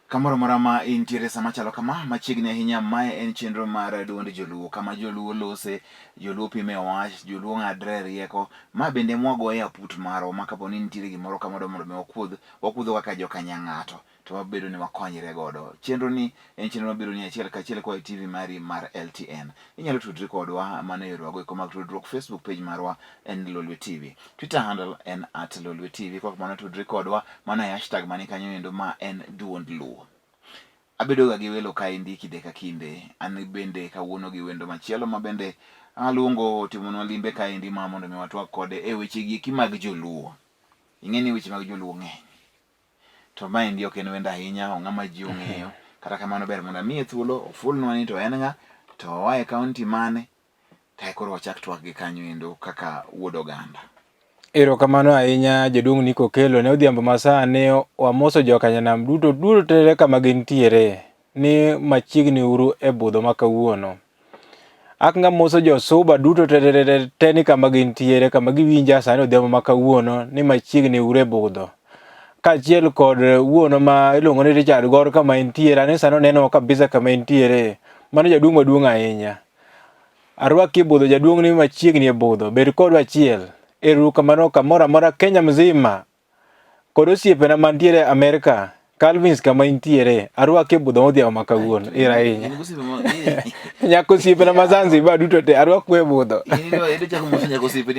Kamoro amora ma intiere sama chalo kama, machiegni ahinya, mae en chenro mar duond joluo, kama joluo lose, joluo pime wach, joluo ng'adre rieko. Ma bende mwagoye aput marwa ma kapo ni nitiere gimoro kama dwa mondo mi wakuodh, wakuodho kaka joka nyang'ato to wabedo ni wakonyre godo. Chenro ni en chenro mabiro ni achiel kachiel koa e TV mari mar LTN. Inyalo tudri kodwa mana e yorewago eko mag tudruok. Facebook page marwa en Lolwe TV. Twitter handle en at Lolwe TV. Kok mano tudri kodwa mana e hashtag mani kanyo endo ma en duond Luo. Abedoga gi welo kaendi kinde ka kinde. An bende kawuono gi wendo machielo ma bende aluongo otimonwa limbe kaendi ma mondo mi watwag kode e weche gi eki mag joluo. Ing'e ni weche mag joluo ng'eny. To maendi ok en wendo ahinya, ong'ama ji ong'eyo. Kata kamano ber mondo amiye thuolo ofulnwa ni to en ng'a, to oa e kaunti mane, kae koro wachak twak gi kanyo endo kaka wuod oganda. Erokamano ahinya jaduong' Nick Okello ne odhiambo masani wamoso jokanyanam duto duto tere kama gintiere ni machiegni uru e budho ma kawuono. Aknga moso jo Suba duto te te te te ni kama gintiere kama giwinja sani odhiambo ma kawuono ni machiegni uru e budho. Kaachiel kod wuono ma iluongo ni Richard Gor kama entiere aneno sani oneno kabisa kama entiere. Mano jaduong' maduong' ahinya. Arwaki e budho jaduong' ni machiegni e budho. Bed kodwa achiel. Ero kamano kamoro amora Kenya mzima kod osiepena mantiere Amerka. Calvins kama intiere, arwaki e budho modhiambo ma kawuono. Ero ahinya. Nyaka osiepena ma Zanzibar duto te arwaku e budho.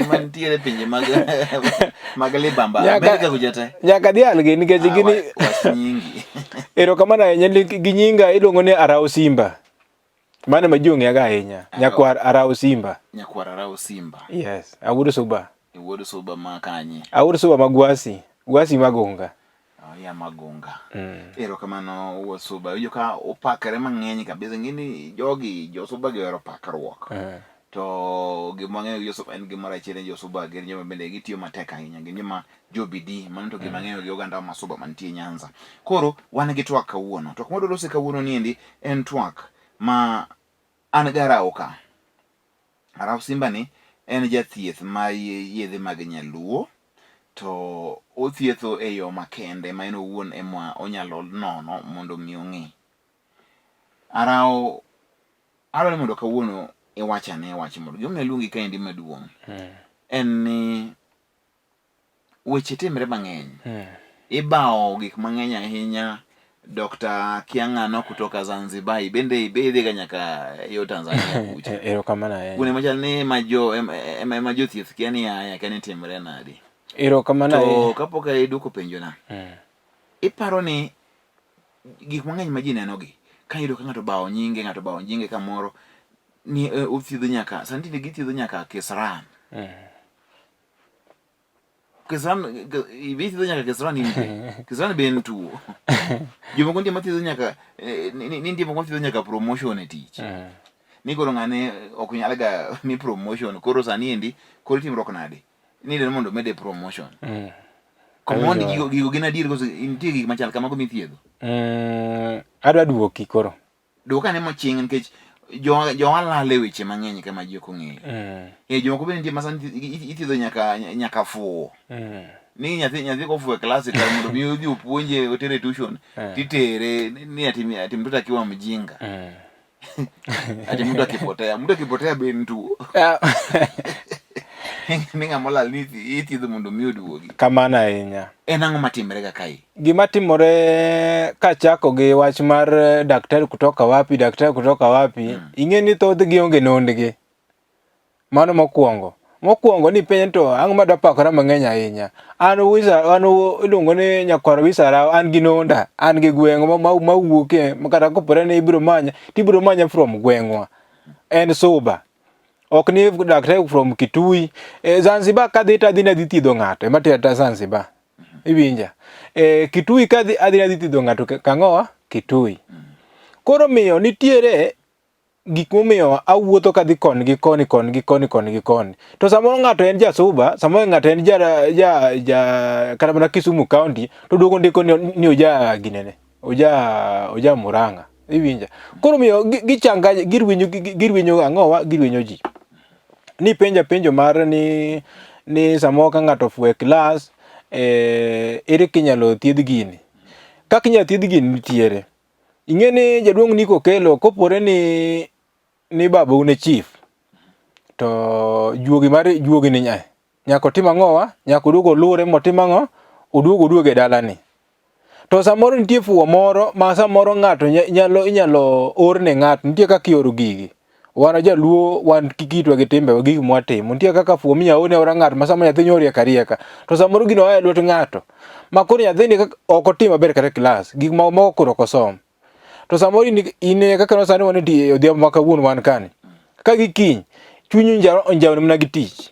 Mantiere pinje mag mag libamba Amerika kucha te. Nyaka dhialgi nikech ah, gini erokamano ahinya gi nyinga iluongo ni Arao Simba. Mano ema ji ong'eyago ahinya. Nyakwar Arao Simba. Nyakwar Arao Simba. Yes, awuod Suba. Iwuod Suba ma kanye? Awuod Suba ma Gwasi. Gwasi Magunga. Oh, ya Magunga. Erokamano wuod Suba. Iwinjo ka opakre mang'eny kabisa. Ing'e ni jogi jo Suba gi ohero pakruok. To gima wang'eyo gi jo Suba en gimoro achiel ni jo Suba gin joma bende gitiyo matek ahinya. Gin joma jo bidii. Mano to gima ang'eyo gi oganda ma Suba mantie Nyanza. Koro wan gi twak kawuono. Twak mwadwa lose kawuono ni endi en twak ma an gi Arao ka. Arao Simba ni en jathieth ma yedhe mag nyaluo to othietho e yo makende ma en owuon ema onyalo nono mondo mi ong'e. Arao adwaro ni mondo kawuono iwach ane wach moro. Gimomiyo aluongi kaendi maduong' en ni weche timre mang'eny. Ibawo gik mang'eny ahinya. Dr. Kiang'ano kutoka Zanzibar bende idhiga nyaka yo Tanzania kucha. Erokamano ahinya. Kuonde machal ni ema jo ema ema jothieth kia ni aya kia ni timre nade. Erokamano To ahinya. kapok idwoko penjona, iparo ni gik mang'eny ma ji nenogi, ka iyudo ka ng'ato obawo nyinge, ng'ato obawo nyinge kamoro ni othiedho nyaka, sani tinde githiedho nyaka kisran. Kisran, ithiedho nyaka kisran in be. Kisran be en tuo. Jomoko nitie mathiedho nyaka, ni nitie moko mathiedho nyaka promotion e tich. Ni koro ng'ane ok nyal ga mi promotion, koro sani endi, koro itimruok nade? Ni dwaro mondo omede promotion. Command gigo, gigo gin adier koso nitie gik machal kamago mithiedho? Adwa duoki koro. Duok ane moching nikech jo jowa lal e weche mang'eny kama ji ok ong'eyo. Eh, jomoko bende nitie ma sani ithiedho nyaka nyaka fuwo. Ni nyathi nyathi kofuwo e klas kar mondo mi odhi opuonje otere tuition titere ni ati ati mtoto akiwa mjinga. Ati mtu akipotea, mtu akipotea be en tuo. Ni ng'ama olal ni ithiedho mondo mi oduogi. Kamano ahinya. En ang'o matimre ga kae? Gima timore kachako gi wach mar daktari kutoka wapi, daktari kutoka wapi, ing'e ni thothgi onge nondgi. Mano mokwongo. Mokwongo ni penjo to ang'o ma dwapakora mang'eny ahinya. An wisa, an iluongo ni nyakwar Wisara, an gi nonda, an gi gweng' ma, ma, ma wuokie, ma kata kopore ni ibiro manya, tibiro manya from gweng'wa. En Suba. Ok ni daktari from Kitui. E, Zanzibar kadhi to adhi nadhi thiedho ng'ato, ema tera ta Zanzibar. Iwinja? E, Kitui kadhi adhi nadhi thiedho ng'ato kang'owa? Kitui. Koro miyo nitiere gik momiyo awuotho kadhi koni gi koni koni gi koni koni gi koni. To samoro ng'ato en jasuba, samoro ng'ato en ja, ja, ja kata mana Kisumu County, to duogo ndiko ni, ni oja ginene, oja, oja Murang'a. Iwinja? Koro miyo gichanga, girwinyo, girwinyo ang'owa, girwinyo ji. Ni penja penjo mar ni, ni samoro ka ng'ato ofuwo e klas, ere kinyalo thiedh gini. Kaka inyalo thiedh gini nitiere. Ing'e ni jaduong' Nick Okello kopore ni ni babau ne chief to juogi mar juogi ni nyaka otim ang'owa nyaka oduog olure motim ang'o oduog oduog e dalani. To samoro nitie fuwo moro ma samoro ng'ato nyalo inyalo orne ng'ato nitie kaka ioro gigi. Wan jaluo wan gi kitwa gi timbewa gi gik mwatimo. Nitie kaka fuwo minyalo orne aora ng'ato ma samoro nyathi nyoriek arieka to samoro gino oa e lwet ng'ato ma koro nyathini ok otim maber kata e klas gik moko koro ok osom. To samoro in, in kaka no sani wan e odhiambo ma kawuono wan kani. Ka gi kiny chunyi onjawni mana gi tich.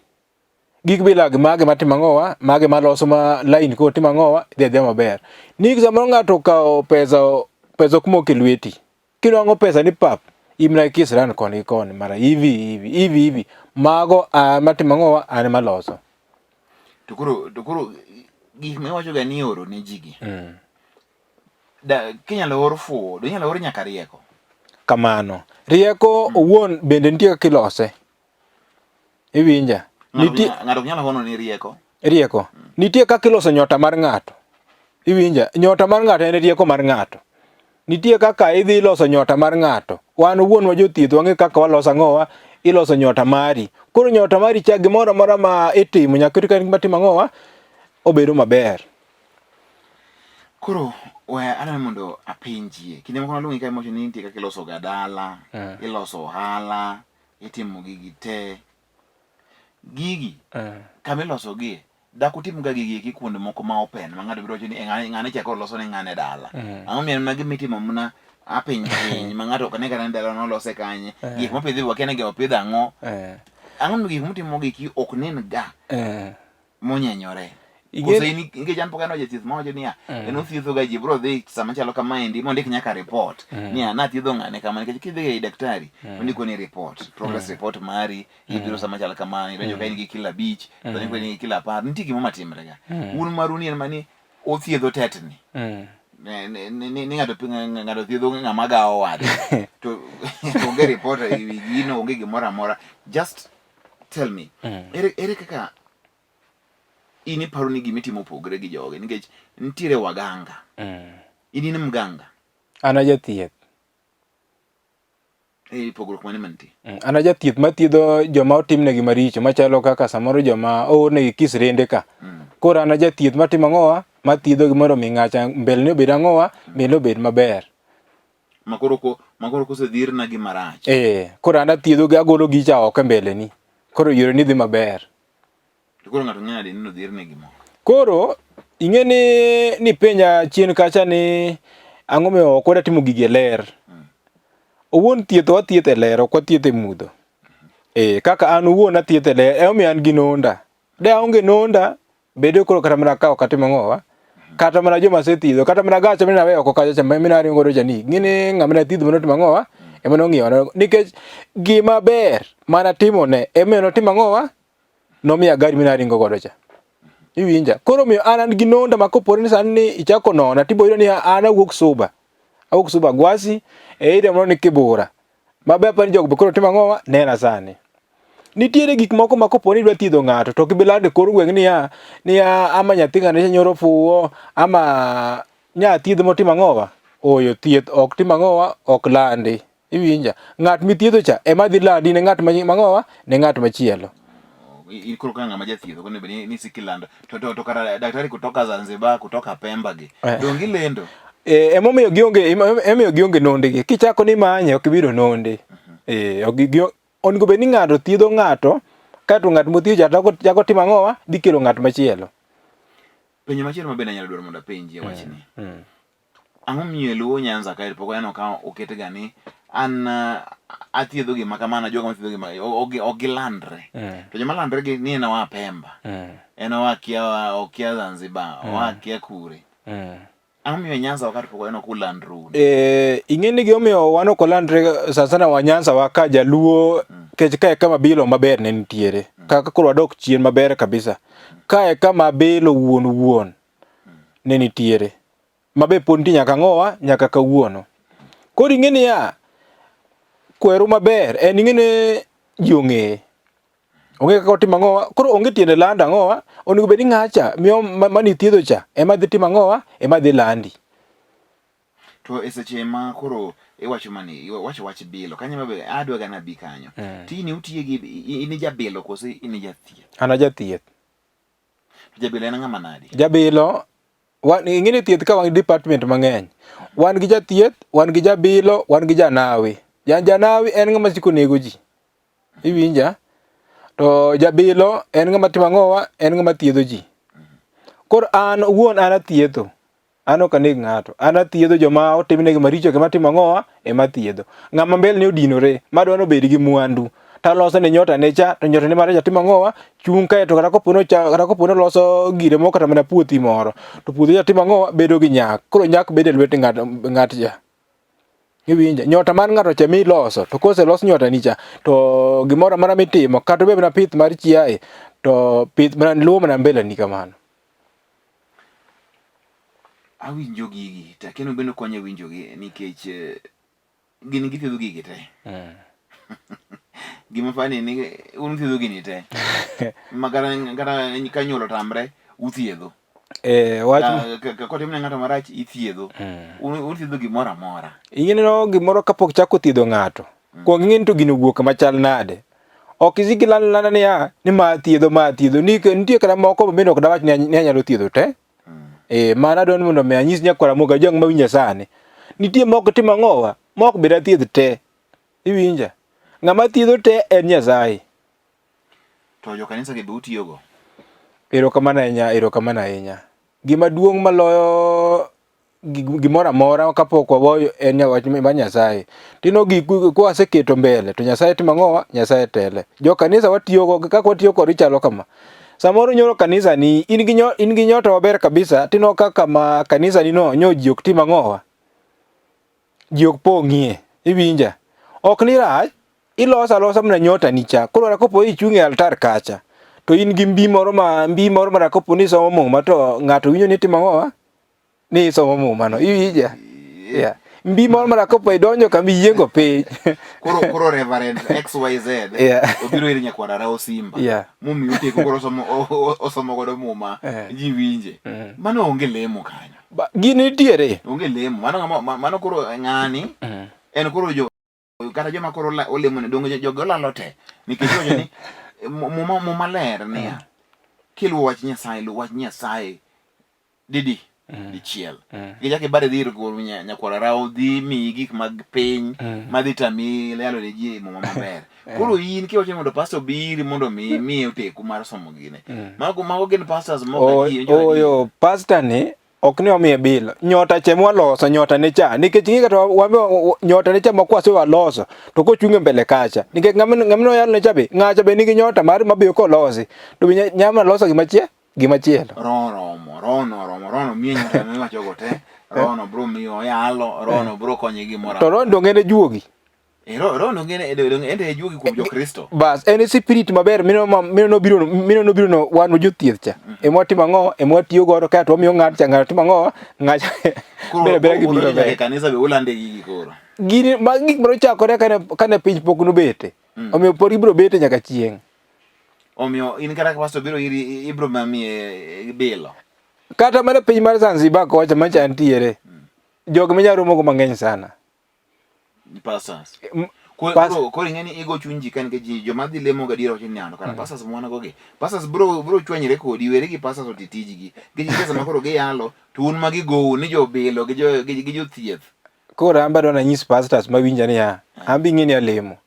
Gik bilagi mage matimo ang'owa, mage maloso ma line koro timo ang'owa, dhi adhiya maber. Ni samoro ng'ato okawo pesa, pesa ok mok e lweti. Kinwang'o pesa ni pap, in mana kisran koni gi koni, mara hivi hivi hivi hivi. Mago a matimo ang'owa, an ema aloso. To koro gik miwacho ga ni ioro ne ji gi. Da, kinyalo or fuwo, do inyalo or nyaka rieko. Kamano. Rieko owuon bende nitie kaka ilose. Iwinja? Nitie ng'ato ok nyal hono ni rieko. Rieko. Nitie kaka iloso nyota mar ng'ato. Iwinja? Nyota mar ng'ato en rieko mar ng'ato. Nitie kaka idhi iloso nyota mar ng'ato. Wan owuon wa jothieth wang'e kaka waloso ang'owa, iloso nyota mari. Koro nyota mari cha gimoro amora ma itimo nyaka rit ka en gima timo ang'owa, obedo maber. Koro we aneno mondo apenjie. Kinde moko naluongi kae mowacho ni nitie kaka iloso ga dala, iloso ohala, itimo gigi te. Gigi kama ilosogie, dak utim ga gigi eki kuonde moko ma open ma ng'ato biro wacho ni "Eh, ng'ane ng'ane cha koro loso ne ng'ane dala. Ang'o momiyo en mana gima itimo mana apiny piny ma ng'ato ok ne kata ni dala nolose kanye. Gik mopidhi be wakia ni opidho ang'o. Ang'o momiyo gik mutimo gi ok nen ga monyenyore? Koso in nikech an pok aneno jathieth mawacho niya, en othietho ga ji bro dhi sama chalo kamaendi mondik nyaka report niya nathiedho ng'ane kama nikech kidhi ei daktari ondiko ni report progress report mari ibiro sama chalo kama idonjo ka in gi kilo 5 to in gi kilo 10 nitie gima matimre ga un maru ni en mani othiedho tetni ni ng'ato ng'ato thiedho ng'ama gawo wadgi to onge report e wi gino onge gimoro amora just tell me ere ere kaka in iparo ni gima itimo opogore gi jogi nikech nitiere waganga in in mganga An a jathieth. E pogruok mane mantie? An a jathieth mathiedho joma otimnegi maricho machalo kaka samoro joma oornegi kisrende ka. Koro an a jathieth matimo ang'owa? Mathiedhogi mondo mi ng'acha mbelene obed ang'owa? Mbelene obed maber. Makoro ko makoro kosedhirna gi marach. Eh, koro an athiedhogi agolo gicha oko e mbeleni. Koro yoreni dhi maber. To koro ng'ato ng'e nade ni nodhirne gimoro? Koro ing'e ni nipenja chien kacha ni ang'o miyo ok wadwa timo gigi e ler. Owuon thieth wathieth e ler ok wathieth e mudho. Eh, kaka an owuon athieth e ler emomiyo an gi nonda. De aonge nonda, bede koro kata mana ka ok atimo ang'owa. Kata mana joma asethiedho, kata mana gacha mane aweyo oko kacha cha mane aringo godo cha ni, ing'e ni ng'ama ne athiedho mane otimo ang'owa, ema nong'iyo. Nikech gima ber mana timone emomiyo notimo ang'owa, nomiya gari mane aringo godo cha. Iwinja? Koro omiyo an an gi nonda ma kopore ni sani ni ichako nona tibo yudo ni an awuok Suba. Awuok Suba Gwasi e area moro ni Kibura. Maber apani jogo be koro timo ang'owa? Nena sani. Nitiere gik moko ma kopo ni idwa thiedho ng'ato to ok ibi lando e kor gweng' niya niya ama nyathi ng'ane nyoro fuwo ama nya thiedh motimo ang'owa. Ooyo thieth ok tim ang'owa ok landi. Iwinja? Ng'at mithiedho cha ema dhi landi ne ng'at mang'owa ne ng'at machielo. In koro ka ng'ama jathieth ok onego bed ni isiko ilando to kara daktari kutoka Zanzibar kutoka Pemba gi donge ilendo? Eh, emomiyo gionge emomiyo gionge nondegi. Kichako ni manye ok ibiro nonde. Eh, ok gi onego bed ni ng'ato thiedho ng'ato kaeto ng'at mothiedho cha chako timo ang'owa dhi kelo ng'at machielo. Penjo machielo ma bende anyalo dwaro mondo apenji e wachni. Ang'o miyo e Luo Nyanza kae pok aneno ka oket ga ni an athiedho gima kama an ajuoga mathiedho gima ok gilandre. To joma landre gi ni en oa Pemba. En oa kia okia Zanzibar, oa kia kure. Ang'o miyo e Nyanza wa ka to pok aneno kulandru? Eh, ing'e ni gimomiyo wan ok walandre sana sana wa Nyanza wa ka jaluo kech kae kama bilo maber ne nitiere. Kaka koro wadok chien maber kabisa. Kae kama bilo wuon wuon ne nitiere. Ma be pod nitie nyaka ang'owa nyaka kawuono. Koro ing'e niya, kweru maber en ing'e ni ji ong'eye. Onge kaka otimo ang'owa, koro onge tiende lando ang'owa, onego bed ni ng'acha miyo mani thiedho cha ema dhi timo ang'owa, ema dhi landi. To e seche ma koro iwacho mani, iwacho wach bilo, kanyo mabe adwa ga nabi kanyo. Tijni utiye gi in jabilo kose in jathieth? An ajathieth. To jabilo en ng'ama nadi? Jabilo wan ing'e ni thieth ka wan gi department mang'eny. Wan gi jathieth, wan gi jabilo, wan gi janawi. Janawi en ng'ama siko nego ji. Iwinja? To jabilo en ng'ama timo ang'owa? En ng'ama thiedho ji. Koro an owuon an athietho. An ok aneg ng'ato. An athiedho joma otimnegi maricho ema atimo ang'owa? Ema athiedho. Ng'ama mbele ni odinore, madwa ni obed gi mwandu, taloso ne nyota ne cha, to nyota ne mare cha timo ang'owa? Chung' kae to kata kopo ni kata kopo ni oloso gire moro kata mana puothi moro, to puodho cha timo ang'owa? Bedo gi nyak. Koro nyak bedo e lwet ng'at ng'at cha. Iwinjo? Nyota mar ng'ato cha miloso, to koselos nyota ni cha, to gimoro amora mitimo, kata obed mana pith mar chiaye, to pith mana luwo mana mbele ni kamano. Awinjo gigi to akia ni ubende ukonya winjogi nikech eh, gin githiedho gigi te. Gima funny ni un uthiedho gini te. Ma kata kata ka nyuol otamre uthiedho. Eh, wach Kotim ne ng'ato marach ithiedho. Un uthiedho gimoro amora. Ing'e gimoro kapok chako thiedho ng'ato, kuong ing'e ni to gino owuok kama chal nade. Ok isik ilando alanda niya, ni ma thiedho ma thiedho. Ni nitie kata moko ma bende ok dawach ni anyalo thiedho te. Eh, mano adwaro ni mondo mi anyis nyakwara Ramogi Ajwang' mawinja sani. Nitie moko timo ang'owa, ma ok be dathiedh te. Iwinja? Ng'ama thiedho te en Nyasaye. To jo kanisa gi be utiyogo? Erokamano ahinya, erokamano ahinya. Gima duong' maloyo gimoro amora kapok wagoyo en wach mar Nyasaye. Tino gik kwaseketo mbele to Nyasaye timo ang'owa? Nyasaye tele. Jo kanisa watiyogo kaka watiyo kod chalo kama. Samoro nyoro kanisa ni in gi in gi nyota maber kabisa tino kaka ma kanisa ni no nyo ji ok tim ang'owa? Ji ok pong'ie. Iwinja? Ok ni rach, iloso alosa mana nyota ni cha. Koro kopo ichung' e altar kacha to in gi mbi moro ma mbi moro ma kopo ni isomo muma to ng'ato winjo ni itimo ang'owa? Ni isomo muma no. Iwinja? Yeah. Mbi moro mana kopo idonjo kama iyiengo piny. Koro koro Reverend XYZ Yeah. obiro ir nyakwar Arao Simba. Yeah. Momiyo oteko koro osomo osomo godo muma ji winje. Mano onge lemo kanyo. Gini nitiere. Onge lemo. Mano ng'ama mano koro ng'ani en koro jo kata joma koro olemo ne donge jogi olalo te. Nikech iwacho ni muma muma ler niya. Kiluwo wach Nyasaye, luw wach Nyasaye didi dichiel. Nikech kaka ibare dhi ir nyakwar Arao dhi miyi gik mag piny madhi tami yalo ne ji muma maber. Koro in kiwacho ni mondo pastor obi iri mondo mi miye oteku mar somo gine. Mago mago gin pastors moko adier. Oyo pastor ni ok ni omiye bilo. Nyota che mwaloso nyota ne cha nikech ing'e kata wambe nyota ne cha ma kwase waloso to kochung' e mbele kacha nikech ng'ama ng'ama oyalo ne cha be ng'acha be nigi nyota mar mabe kolosi to be nyama loso gima chie gima chielo. Roho romo, roho no romo, roho no miye nyota miwacho go te. Roho no bro miyo oyalo, roho no bro konye gimoro. To roho donge ne juogi. Eh, roho no ngene en e juogi kuom jo-Kristo. Bas en spirit maber mino mino nobiro mino nobiro no wan jothieth cha. Ema watimo ang'o? Ema watiyo godo kae to wamiyo ng'at cha ng'ato timo ang'o? Ng'at bere bere gibiro maber. Kanisa be ulande gigi koro. Gini ma gik moro chakore kane kane piny pok nobete. Omiyo pod gibiro bete nyaka chieng'. Omiyo in kata ka pastor biro iri ibiro mamiye bilo. Kata mana piny mar Zanzibar kocha macha antiere. Jok minya romogo mang'eny sana. Pastors. Koro koro ing'e ni igo chuny ji ka nikech ji joma dhi lemo gadiera wacho ni kara pastors mwana go gi. Pastors bro bro chwanyre kodi weri gi pastors oti tijgi. Nikech nitie sama koro giyalo to un ma gigou ni jobilo gi jo gi jothieth. Koro an be adwa nanyis pastors mawinja niya, an be ing'e ni alemo.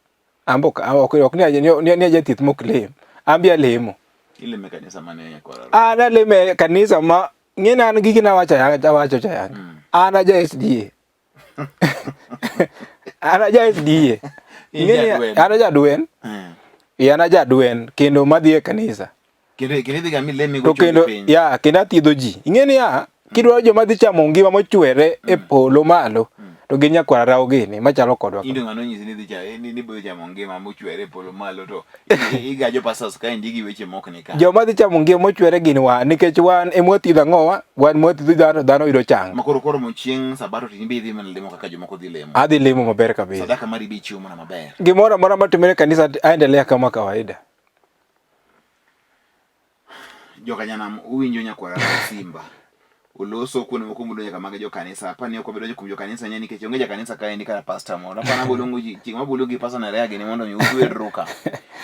An be ok ok ni ni ajathieth mok lem. An be alemo. Ilemo e kanisa mane nyakwara? An alemo e kanisa ma ng'e ni an gigi nawacho ayanga awacho cha ayanga. An aja SDA. An aja SDA. Ing'e ni an aja dwen. Eh, an aja dwen kendo madhi e kanisa. Kendo kendo idhiga milem to kendo ya kendo athiedho ji. Ing'e niya, kidwaro joma dhi chamo ngima mochwere e polo malo to gin nyakwar Rawo gini machalo kodwa. Into ng'ano nyisi ni dhi cha ni ni biro chamo ngima mochwere e polo malo to igajo pastors ka endi gi weche mok ni ka. Joma dhi chamo ngima mochwere gin wan nikech wan ema wathiedho ang'owa, wan ema wathiedho dhano, dhano yudo chang. Ma koro koro mo chieng' sabato to in be idhi mana lemo kaka jomoko dhi lemo. Adhi lemo maber kabisa. Sadaka mari be ichiwo mana maber. Gimoro amora matimore e kanisa aendelea kama kawaida. Joka nyanam uwinjo nyakwara Simba. Oloso kuonde moko mulo nyaka mag jokanisa. Apani ok obedo kuom jokanisa nya nikech onge jakanisa kae ni kata pastor moro. Apani abolo ji chieng' mabolo gi pastor Nerea gini mondo mi utwerru ka.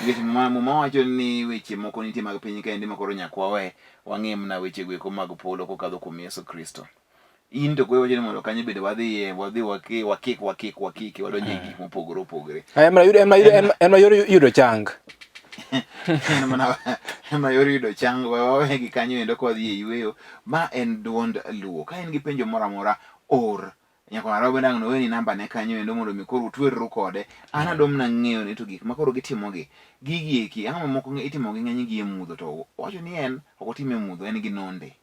Nikech muma muma wacho ni weche moko nitie mag piny kaendi ma koro nyaka wawe wang'i mana weche go eko mag polo kokadho kuom Yesu Kristo. In to kwe wacho ni mondo kanyo bende wadhiye wadhi waki wakik wakik wakiki wadonje e gik mopogore opogore. En mana yudo en mana yudo en mana yor yudo chang. En mana en mana yor yudo chang we wawe gi kanyo endo ka wadhi e yueyo. Ma en duond Luo. Ka in gi penjo moro amora or Nyakwar Robert ang' noweni namba ne kanyo endo mondo mi koro utwerru kode. An adwa mana ng'eyo ni to gik ma koro gitimogi, gigi eki ang'o ma moko itimo gi ng'eny gi e mudho to owacho ni en ok otim e mudho en gi nonde.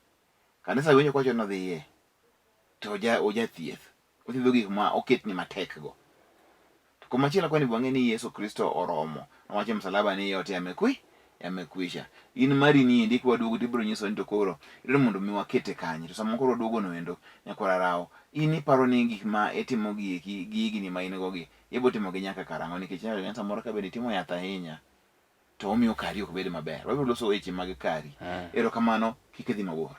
Kanisa winjo kowacho ni odhiye to oja ojathieth. Othiedho gik ma oketni matek go. To komachielo koni be wang'e ni Yesu Kristo oromo. Nowacho e msalaba ni yote yamekwi yamekwisha. In mari ni endi kwaduogo to ibiro nyiso ni to koro idwaro mondo mi wakete kanye. To sama koro waduogo no endo nyakwar Arawo, in iparo ni gik ma itimo gi eki gi higni ma in go gi ibo timo gi nyaka karang'o nikech inyalo yudo ni samoro ka bende itimo yath ahinya to omiyo kari ok bed maber. Wabiro loso weche mag kari. Erokamano, kik idhi mabor.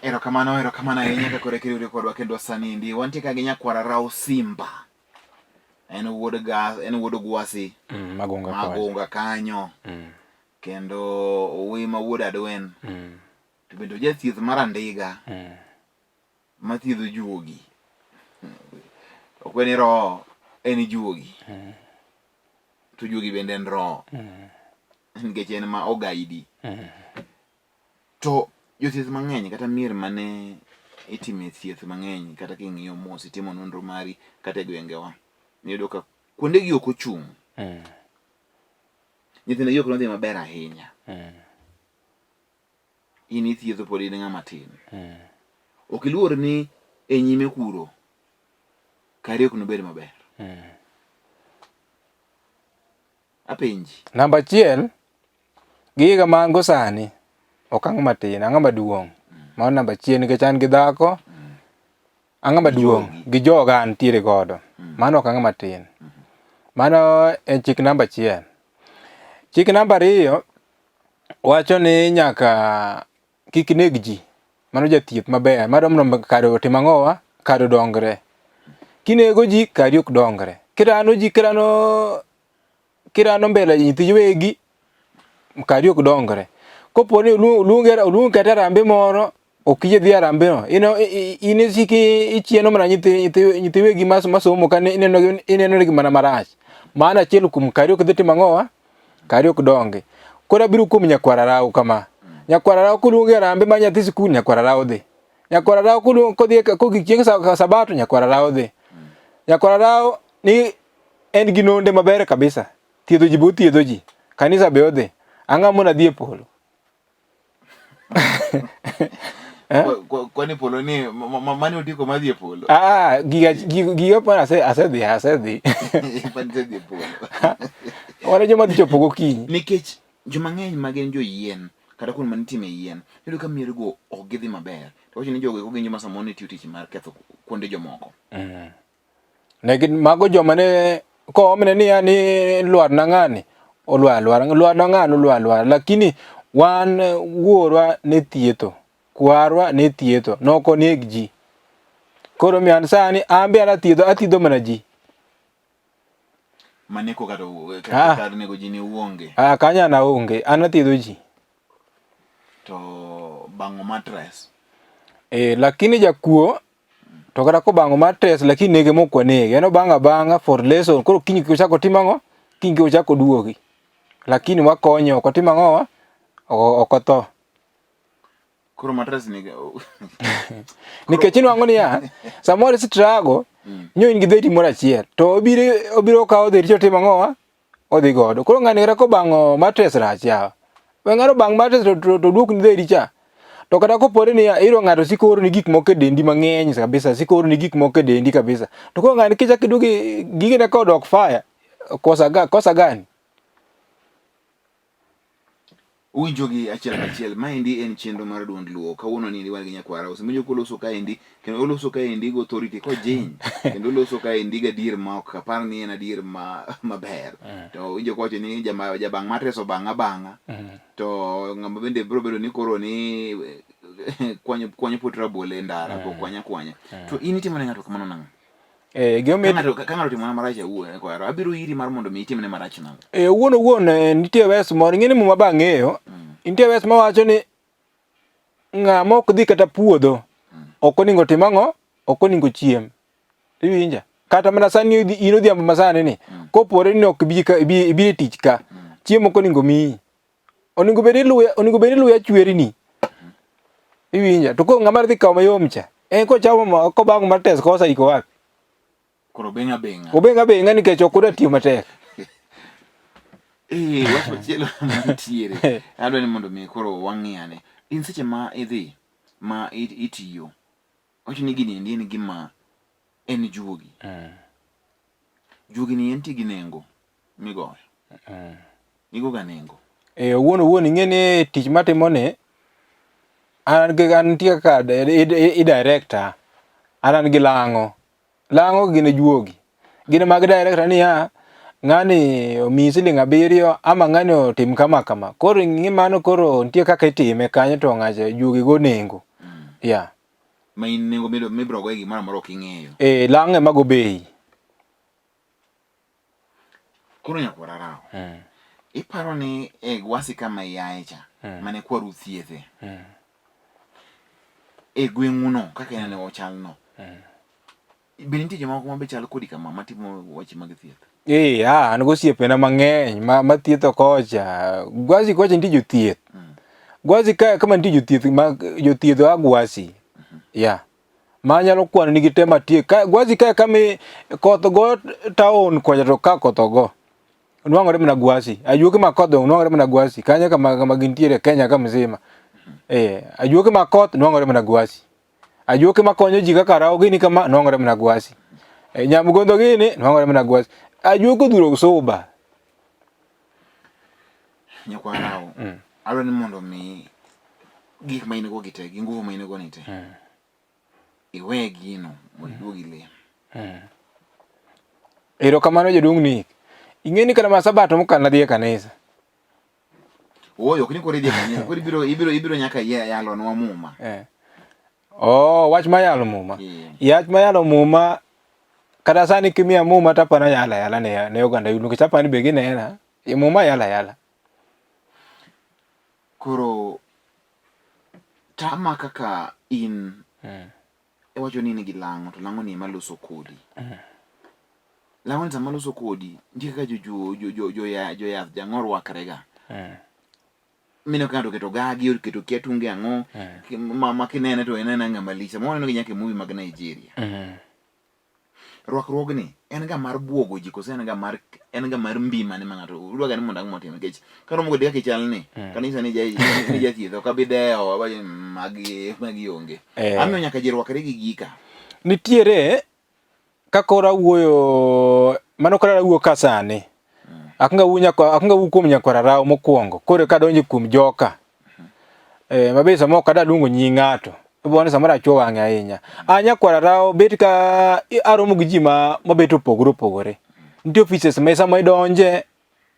Erokamano, erokamano ahinya ka koro kiriwri kodwa kendo sani endi wantie ka gi nyakwara Rawo Simba. En wuod ga, en wuod Gwasi. Magunga kocha. Magunga kanyo. Kendo owuoyi ma wuod Adwen. To bende ojathieth mar andiga mathiedho juogi. Ok ni roho en juogi. To juogi bende en roho. Nikech en ma ogaidi. To jothieth mang'eny kata mier mane itime thieth mang'eny kata king'iyo mos itimo nonro mari kata e gwengewa iyudo ka kuondegi ok ochung'. Nyithindegi ok nodhi maber ahinya. In ithietho pod in ng'ama tin. Ok iluor ni e nyime kuro kari ok nobed maber. Apenji. Namba achiel, gi higa ma an go sani, ok ang'ama tin, ang'ama duong'. Mano namba achiel nikech an gi dhako, ang'ama duong' gi joga antiere godo. Mano ok ang'ama tin. Mano en chik namba achiel. Chik namba ariyo wacho ni nyaka kik ineg ji. Mano jathieth maber. Mano mondo kare otim ang'owa? Kare odongre. Kinego ji kari ok dongre. Kirano ji kirano kirano mbele nyithi wegi kari ok dongre. Kopo ni oluongi oluongi kata arambe moro ok iyie dhi arambe no. In in isiki ichieno mana nyithi nyithi nyithi wegi masomo ka ineno ineno negi mana marach. Mano achiel kuom kari ok dhi timo ang'owa? Kari ok dongi. Koro abiro kuom nyakwar Arawo kama. Nyakwar Arawo koluongi arambe mar nyathi sikul nyakwar Arawo dhi. Nyakwar Arawo koluong kodhi kogik chieng' sabato nyakwar Arawo dhi. Nyakwar Arawo ni en gi nonde maber kabisa. Thiedho ji be othiedho ji. Kanisa be odhi. Ang'o mona dhi e polo? Eh? Kwani polo ni mane otiko madhi e polo? Ah, giga giga pana ase asedhi asedhi. Pani isedhi e polo. Wan joma dhi chopo gokinyi. Nikech joma ng'eny ma gin joyien kata kuonde ma nitime yien, iyudo ka miergo ok gidhi maber. To wacho ni jogo eko gin joma samoro ne tiyo tich mar ketho kuonde jomoko. Ne gin mago joma ne koomne niya ni lwarna ng'ani, olwar alwara, lwarna ng'ani olwar alwara. Lakini wan wuorwa ne thietho, kwarwa ne thietho, ne ok oneg ji. Koro omiyo an sani an be an athiedho athiedho mana ji. Maneko kata ah. kar nego ji ni uonge. Ah, kanyo an aonge, an athiedho ji. To bang'o matres. Eh, lakini jakuo To kata kobang'o matres lakini nege mok wanege. En obang'o abang'a for lesson. Koro kiny kik ochak otim ang'o? Kiny kik ochak oduogi. Lakini wakonye ok otim ang'o? Ok otho. Koro matres ni Nikech inwang'o niya, samoro struggle nyo in gi dheri moro achiel to obiro obiro kawo dheri to otimo ang'o? Odhi godo. Koro ng'ani kata kobang'o matres rach yawa. We ng'ano bang' matres to, to, to duok ni dheri cha. To kata kopore ni iro ng'ato siko oroni gik moko e dendi mang'eny kabisa, siko oroni gik moko e dendi kabisa. To koro ng'ani kichako iduogo gigene kodok fire, kosa ga, kosa gani? Uwinjo gi achiel kachiel, maendi en chenro mar duond Luo. Kawuono ni wan gi nyakwara Oseminjo koloso kaendi, kendo oloso kaendi gi authority kojiny, kendo oloso kaendi gadier ma ok apar ni en adier ma maber. To winjo kowacho ni jama jabang' matres obang' abang'a. To ng'ama bende biro bedo ni koro ni kwanyo kwanyo pot rabolo e ndara, mm. kwanya kwanya. To in itimo ne ng'ato kamano nang'o? Eh, gima omiyo ka ng'ato otimona marach awuon kwaro abiro iri mar mondo mi itimne marach nang'o? Eh, owuon owuon eh, nitie wes moro ing'e ni muma ba ang'eyo nitie wes mawacho ni ng'ama ok dhi kata puodho ok oningo otim ang'o ok oningo chiem iwinja kata mana sani in odhiambo masani ni kopore ni ok ibi ibi e tich ka chiemo ok oningo miyi oningo bed ni luya oningo bed ni luya chwerini iwinja to koro ng'ama dhi kawo mayom cha en kochamo kobango mar test kosa iko wapi koro beng'a beng'a obeng'a beng'a nikech ok odwa tiyo matek eh wach machielo mantiere adwa ni mondo mi koro wang'i ane in seche ma idhi ma itiyo wacho ni gini endi en gima en juogi Juogi ni entie gi nengo migoyo. Igoga nengo. Eh, owuon owuon ing'e ni tich matimo ni an gi an nitie kaka i director an an gi lang'o. Lang'o gin e juogi. Gin mag director niya ng'ani omiyi siling abiriyo ama ng'ani otim kama kama. Koro ing'e mano koro nitie kaka itime kanyo to ng'acha juogi go nengo. Yeah. Ma in nengo mibiro go e gimoro amora ok ing'eyo. Eh, lang'o ema go bei. Koro nyakwar Rawo. Iparo ni e Gwasi kama iaye cha, mane kwaru thiedhe. E gweng'u no kaka ineno ochal no. Be nitie jomoko ma be chal kodi kama matimo weche mag thieth? Eh, ah, an gosiepena mang'eny ma mathietho kocha. Gwasi kocha nitie jothieth. Gwasi ka kama nitie jothieth ma jothieth oa Gwasi. Yeah. Ma anyalo kwano nigi te matiek. Ka Gwasi ka kama koth go town kocha to ka koth ogo. Nwang'ore mana Gwasi. Ajuoke ma koth nwang'ore mana Gwasi. Kanyo kama kama gintiere Kenya ka mzima. Eh, ajuoke ma koth nwang'ore mana Gwasi. Ajuoke makonyo ji kaka rawo gini kama nwang'ore mana Gwasi. E, Nyamgondho gini nwang'ore mana Gwasi. Ajuoke odhuro suba. Nyakwar Rawo, adwa ni mondo mi gik ma in go gi te, gi nguvu ma in go ni te, iwe gino mondo iduog ilem. Erokamano jaduong' Nick. Ing'e ni kata mana sabato mokalo nadhi e kanisa. Ooyo, ok ni koro idhi e kanisa, koro ibiro ibiro ibiro nyaka yalonwa muma. Eh. Oh, wach ma yalo muma. Yeah. Wach ma yalo muma kata sani kimiya muma to aparo yalo ayala ne, ne oganda yudo nikech aparo ni be ginena. E muma yalo ayala. Koro tama kaka in iwacho ni in gi lang'o to lang'o ni ema loso kodi. Lang'o ni sama loso kodi nitie kaka joyath jang'o rwakre ga. Mineno ka ng'ato oketo gagi oketo kia tunge ang'o ma kinene to en aena ng'ama lich. Samoro waneno gi nyaka e movie mag Nigeria. Rwakruogni en ga mar buogo ji kose en ga mar en ga mar mbi mane ma ng'ato udwa ga ni mondo ang'o motim nikech karomo kodi kaka ichal ni kanisa ni ja ni jathieth ok abi dewo awacho ni magi magi onge. Amiyo nyaka ji rwakre gi gika. Nitiere ka koro awuoyo mano koro awuoyo ka sani. Akwongo awuo nyakwa akwongo awuo kuom nyakwar Rawo mokwongo koro eka adonjo kuom joka. Eh, mabe samoro ok adwa luongo nying ng'ato. Ibo ni samoro achwo wang'e ahinya. A nyakwar Rawo bet ka aromo gi ji ma mabet opogore opogore. Nitie offices ma sama idonje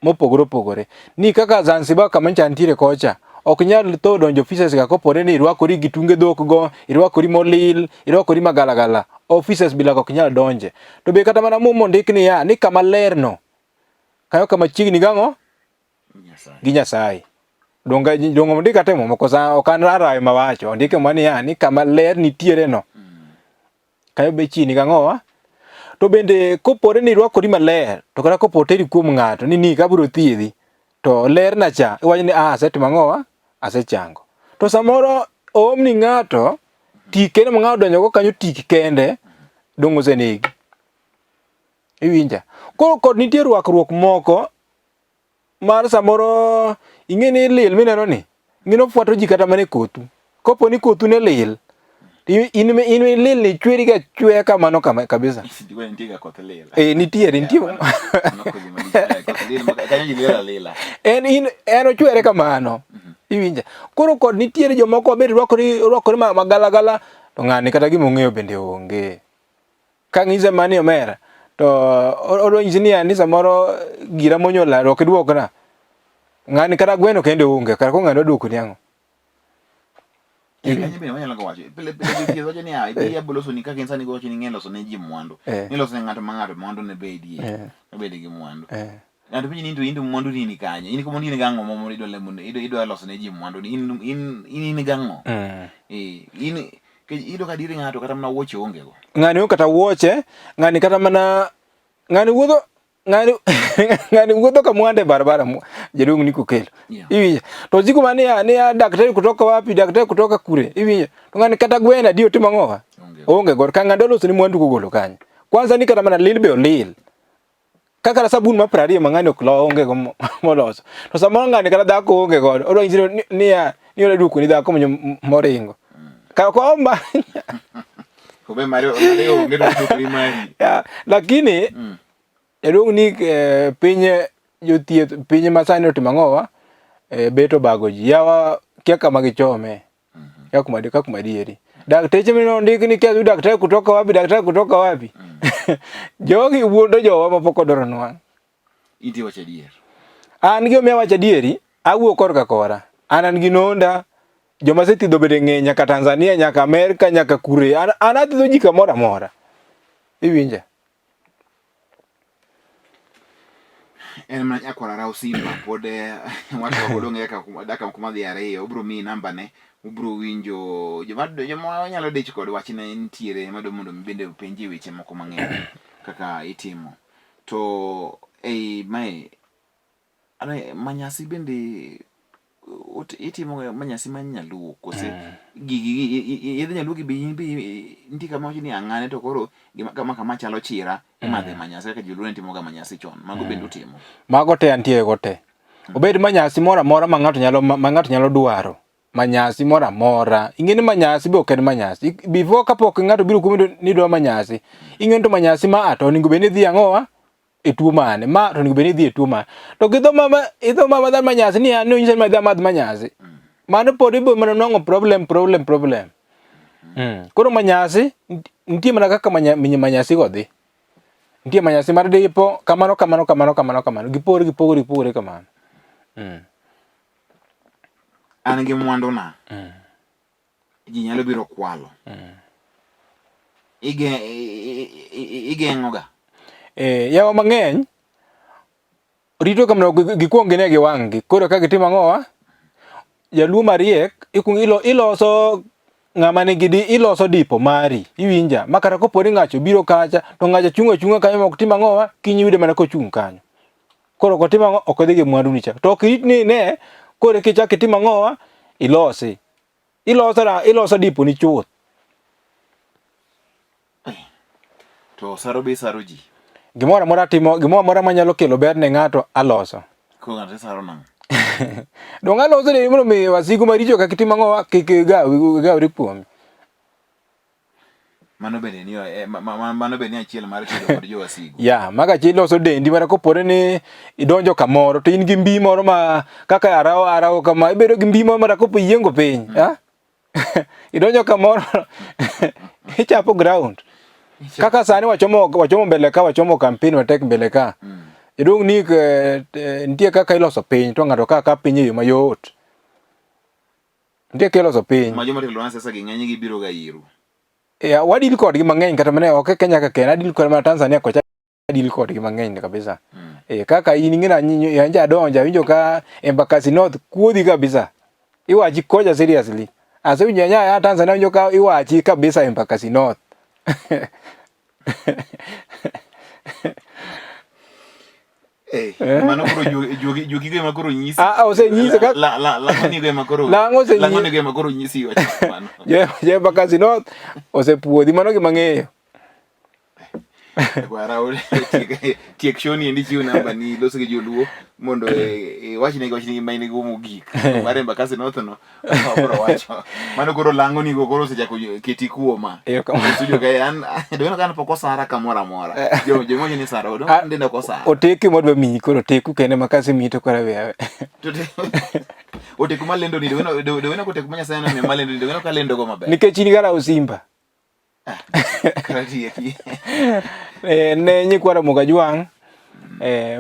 mopogore opogore. Ni kaka Zanzibar kama ncha nitiere kocha, ok nyal tho donjo offices ga kopore ni irwakori gi tunge dhok go, irwakori molil, irwakori magalagala. Offices bila ok nyal donje. To be kata mana muma ondik niya, ni kama ler no, kanyo kama chiegni gang'o? Gi Nyasaye. Donge donge ondik kata e muma kosa ok an arayo mawacho, ondik e muma niya, ni kama ler nitiere no. Kayo be chini gang'owa? To bende kopore ni irwakori maler, to kata kopo oteri kuom ng'ato ni ni kabiro thiedhi, to lerna cha, iwacho ni ah, asetimo ang'owa? Asechango. To samoro oomni ng'ato, tik kende ma ng'ato odonjogo kanyo tik kende, dong' osenegi. Iwinja? Koro kod nitie rwakruok moko mar samoro ing'e ni lil mineno ni, ing'e ni ofuato ji kata mana e kothu. Kopo ni kothu ne lil, in in lil ni chweri ga chweya kamano kama kabisa. Sijui nitie ga koth lil. Eh, nitie nitie. Mano kodhi malich. Koth lil ma kanyo ji lil alila. En in en ochwere kamano. Iwinja. Koro kod nitiere jomoko bende rwakore rwakore magalagala to ng'ani kata gima ong'eyo bende onge. Ka ng'ise mani omera to odwa nyisi ni ni samoro gira monyola ok iduokna. Ng'ani kata gweno kende onge kar ko ng'ani oduokoni ang'o? Eh, kanyo bende wanyalo ga wacho pile pile jothieth wacho niya ibi abo loso ni kaka in sani gowacho ni ing'e loso ne ji mwandu Eh. ni loso ne ng'ato ma ng'ato mwandu ne bedie Eh. obed gi mwandu Eh. ng'ato penji ni in to in to mwandu ni ni kanye in ko mwandu in gang'o mo idwa lemo idwa idwa loso ne ji mwandu ni in in in in gang'o Mm. eh in ke iyudo ka diri ng'ato kata mana wuoche onge go Ng'ani onge kata wuoche, ng'ani kata mana ng'ani wuotho ng'ani ng'ani wuotho ka mwande barabara jaduong' ni kokelo. Yeah. Iwinjo? To siku ma niya niya daktari kutoka wapi, daktari kutoka kure. Iwinjo? To ng'ani kata gweno adi otimo ang'o ka? Onge. Onge godo. Ka ng'ani oloso ni mwandu kogolo kanye. Kwanza ni kata mana lil be olil. Kaka kata sabun ma 20 ma ng'ani ok lo onge go moloso. To samoro ng'ani kata dhako onge godo. Odwa nyisi ni niya ni odwa duoko ni dhako moringo. Ka komba. Kobe mari mari onge to duoko ni mari. Ya, lakini jaduong' ni eh, piny jothieth piny masani otimo ang'owa eh, bet obago ji yawa kia kama gichome kia kuma ka kuma dieri dakteche minondik ni kia daktari kutoka wapi daktari kutoka wapi jogi wuondo jowa mapok odoronwa Intie wacho adier. An gi omiya wacho adieri, awuo korka kora. An an gi nonda, joma asethiedho bende ng'eny nyaka Tanzania, nyaka Amerka, nyaka kure. An, an athiedho ji kamoro amora. Iwinja? En mana nyakwar Arao Simba pod eh, watwa pod onge kaka dakika moko madhi ariyo obiro miyi namba ne ubiro winjo joma joma nyalo dich kod wachne nitiere madwa mondo mi bende openjie weche moko mang'eny kaka itimo. To ei mae ane manyasi bende itimo manyasi mar nyaluo kose gigi yedhe nyaluo gi be in be nitie kama wacho ni ang'ane to koro gima kama kama chalo chira imadhe manyasi kaka joluo ne timoga manyasi chon mago bende utimo. Mago te antie go te. Obed manyasi moro amora ma ng'ato nyalo ma ng'ato nyalo dwaro. Manyasi moro amora. Ing'e ni manyasi be ok en manyasi. Before kapok ng'ato biro kuomi ni dwa manyasi, ing'e ni to manyasi ma a to onego bed ni idhi ang'owa e tuo mane, ma to onego bed ni idhi e tuo mane. To gi dho mama, idho mama dha manyasi ni an onyisa ni madhi amadh manyasi. Mano pod ibo mana nwang'o problem, problem, problem. Koro manyasi nitie mana kaka manyasi go dhi. Nitie manyasi mar dipo, kamano, kamano, kamano, kamano, kamano. Gipogore, gipogore, gipogore kamano. An gi mwanduna. Ji nyalo biro kwalo. Ige, igeng'o ga. Eh, yawa mang'eny rito kamano gikuong gine gi wang'gi. Koro ka gitimo ang'owa, jaluo mariek ikuong ilo, iloso ng'ama nigi di, iloso dipo mari iwinja ma kata kopo ni ng'acho biro kacha to ng'acho chung' achung'a kanyo ma ok tim ang'owa kiny iyude mana kochung' kanyo. Koro ok otim ang'o ok odhi gi mwandu ni cha. To ok irit ni ne koro kichak itim ang'owa ilosi. Iloso ra iloso dipo ni chuth. To saro be isaro ji. Gimoro amora timo gimoro amora manyalo kelo ber ne ng'ato aloso. Koro ng'ato isaro nang'o? Donge aloso ne mondo mi wasigu maricho kik tim ang'owa kik gawre kuomi. Mano bende ni eh, mano bende ni achiel mar kedo kod jowasigu. Ya, maga chi loso dendi mana kopore ni idonjo kamoro to in gi mbi moro ma kaka arawo arawo kama ibedo gi mbi moro mana kopo iyiengo piny. Ha? Idonjo kamoro ichapo ground. Kaka sani wachomo wachomo mbele ka wachomo campaign matek mbele ka. Jaduong' Nick eh, nitie kaka iloso piny to ng'ato ka ka piny e yo mayot. Nitie kaka iloso piny. Ma joma telo siasa gi ng'eny gi biro ga iru. Ya, wadil kodgi mang'eny kata mana ok e Kenya ka kende, adil kod mana Tanzania kocha adil kodgi mang'eny kabisa. Eh, kaka in ing'e na anja adonjo awinjo ka Embakasi North kuodhi kabisa. Iwachi kocha seriously. Asewinjo nya ya Tanzania awinjo ka iwachi kabisa Embakasi North. Eh, mano koro juogi juogi go ema koro nyisi. Ah, ah, osenyise ka la la lang'o ni go ema koro Lang'o osenyisi. Lang'o ni go ema koro nyisi wach mano. Je, je Embakasi North osepuodhi mano gima ang'eyo. Kwara tiek show ni endi chiw namba ni loso gi joluo mondo iwachnegi wachnegi ma in go mogik. Mar Embakasi North no wabro wacho. Mano koro lango ni go koro osechako keti kuoma. E studio ka an doneno ka an pok osara kamoro amora. Jo jo mocho ni sara do ndenda ok osara. Oteku modwa miyi koro oteku kende ma kasemiyi to koro aweya. Oteku malendo ni doneno doneno koteku ma Nyasaye nomiyo malendo ni doneno ka lendo go maber. Nikech in gara osimba. Eh, ne nyikwa Ramogi Ajwang' eh,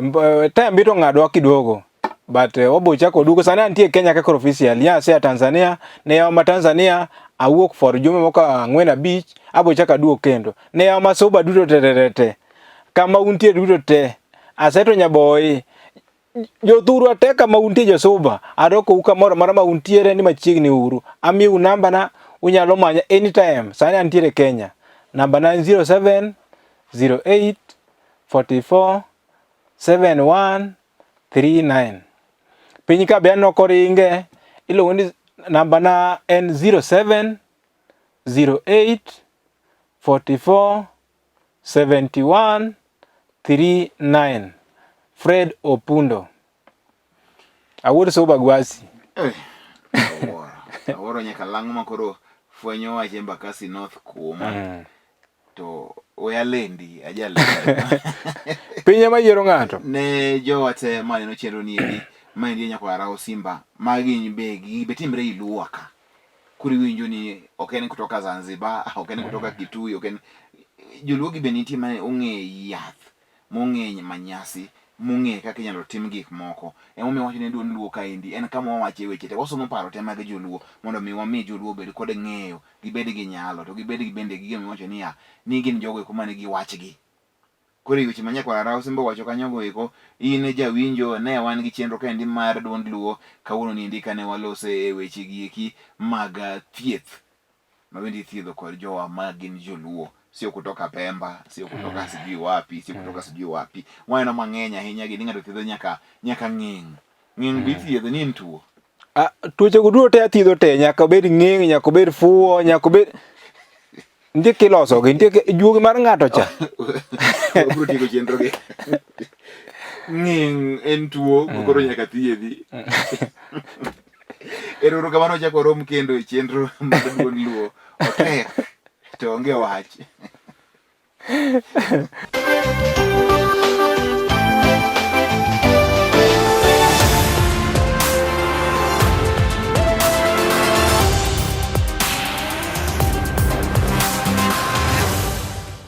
time biro ng'adwa kiduogo but eh, wabo chako duogo sani antie Kenya kaka official nya asea Tanzania ne yawa ma Tanzania awuok for jumbe moko ang'wen abich abo chako aduog kendo ne yawa ma Suba duto te te te te kama untie duto te aseto Nyaboyi Jothurwa te kama untie josuba, arokou kamoro amora ma untiere ni machiegni uru. Amiyou namba na, unyalo manya anytime. Sani antiere Kenya. Namba na en 07 08 44 71 39. Piny ka be aneno koringe, iluongo ni namba na en 07 08 44 71 39 Fred Opundo. Awuod Suba Gwasi. Eh, awuoro. Awuoro nyaka lang' ma koro fwenyo wach Embakasi North kuoma. To we alendi, ajalendo. Piny ema yiero ng'ato. Ne jowa te maneno chenro ni endi, ma endi e nyakwara Osimba, magi be gigi be timre ei Luo ka. Koro iwinjo ni ok en kutoka Zanzibar, ok en kutoka Kitui, ok en joluo gi be nitie ma ong'e yath, mong'e manyasi, mong'e kaka inyalo tim gik moko. Emomiyo wacho ni duond luo kaendi en kama wawache weche te, wasomo paro te mag joluo mondo mi wami joluo obed kod ng'eyo, gibed gi nyalo, to gibed gi bende gi gima iwacho niya, ni gin jogo eko mane gi wachgi. Koro e weche ma nyakwar Arao Simba owacho kanyo go eko, in jawinjo ne wan gi chenro kaendi mar duond luo kawuono ni endi kane walose e weche gi eki mag thieth ma bende ithiedho kod jowa ma gin joluo sio kutoka Pemba, sio kutoka sijui wapi, sio kutoka sijui wapi. Waneno mang'eny ahinya gi ni ng'ato thiedho nyaka nyaka ng'eng'. Ng'eng' be ithiedho ni en tuo. Ah, tuoche go duto te athiedho te, nyaka obed ng'eng', nyaka obed fuwo, nyaka obed nitie kilosogi, nitie juogi mar ng'ato cha. Wabiro tieko chenro gi. Ng'eng' en tuo, koro nyaka thiedhi. Ero uru kamano wachako warom kendo e chenro mar duond luo. Otek to onge wach.